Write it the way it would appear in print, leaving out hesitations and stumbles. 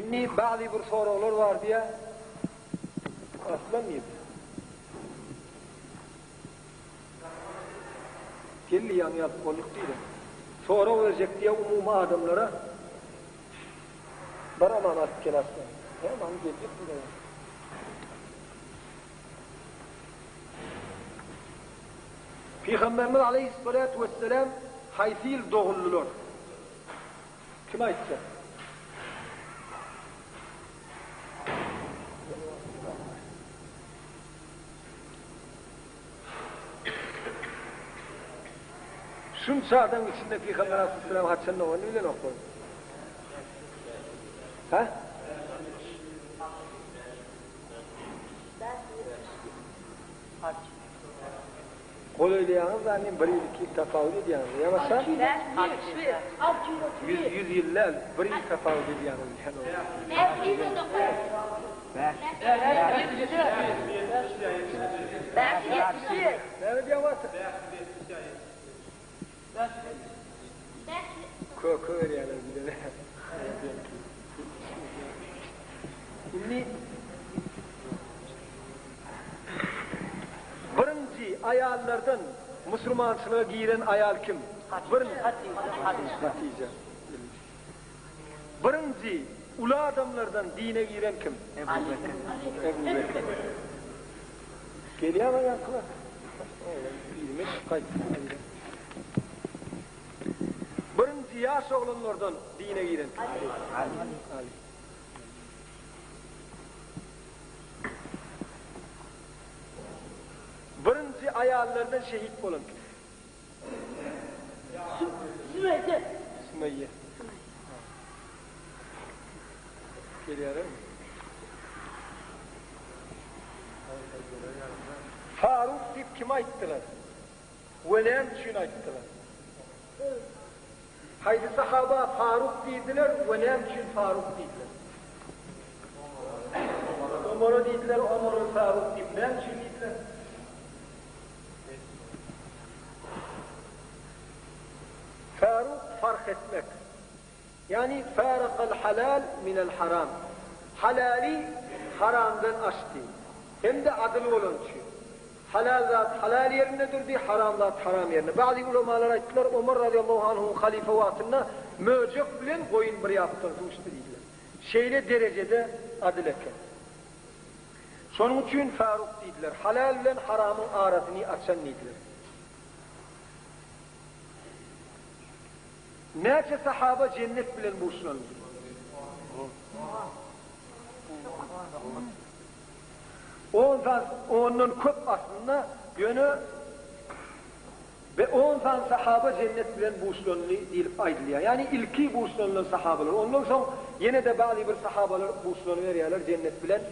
Indi ba'zi bir soraglar bar diýä. Aslan diýdi. Geldi ýaňy ýazyp bolduk diýdi. Sorag berjek diýä umumy adamlara. Bar aman alyp gel Aslan. He, maňa geljek diýdi. Pygamberimiz aleýhissalatu wesselam haýsy ýyl doguldylar? Kim aýtjak? Şunça adamyň içinde Pygamber aleýhissalam haçan doganyny bilenoklar. Ha? Golaýlaýaňyz da men bir ýyl iki ýyl tapawut edýäňiz. Ýa başga? 100 100 ýyl däl, bir ýyl tapawut edýäňiz diýen ol. Näme diýýäň Batyr? Köke berýärler bize. Indi birinji aýallardan musulmançylyga giren aýal kim? Birinji Hatija. Birinji uly adamlardan dine giren kim? Ebu Bekir. Ebu Bekir. Gelýärmi ýaňkylar? Yzyma düşüp gaýtdy. Birinji ýaş oglanlardan dine giren kim? Ali. Ali. Birinji aýallardan şehit bolan kim? Sümeýye. Sümeýye. Gelýärmi? Faruk diýip kime aýtdylar? We näme üçin aýtdylar? Haýsy sahaba Faruk diýdiler we näme üçin Faruk diýdiler? Omara diýdiler, Omarul Faruk diýip näme üçin diýdiler? Faruk fark etmek. Ýagny farakal halal minel haram. Halaly haramdan açdy. Hem-de adyl bolany üçin. Halal zat halal ýerinde durdy, haram zat haram ýerinde. Ba'zy ulamalar aýtdylar, Omar razyýallahu anhuň halyfa wagtynda möjek bilen goýun bir ýapdan suw içdi diýdiler. Şeýle derejede adyl eken. Şonuň üçin Faruk diýdiler. Halal bilen haramyň arasyny açan diýdiler. Näçe sahaba jennet bilen buşlandy? On sany, ondan köp aslynda, ýöne be on sany sahaba jennet bilen buşlandy diýlip aýdylýar. Ýagny ilki buşlanylan sahabalar. Ondan soň ýene-de bäzi bir sahabalar buşlanyberýärler jennet bilen.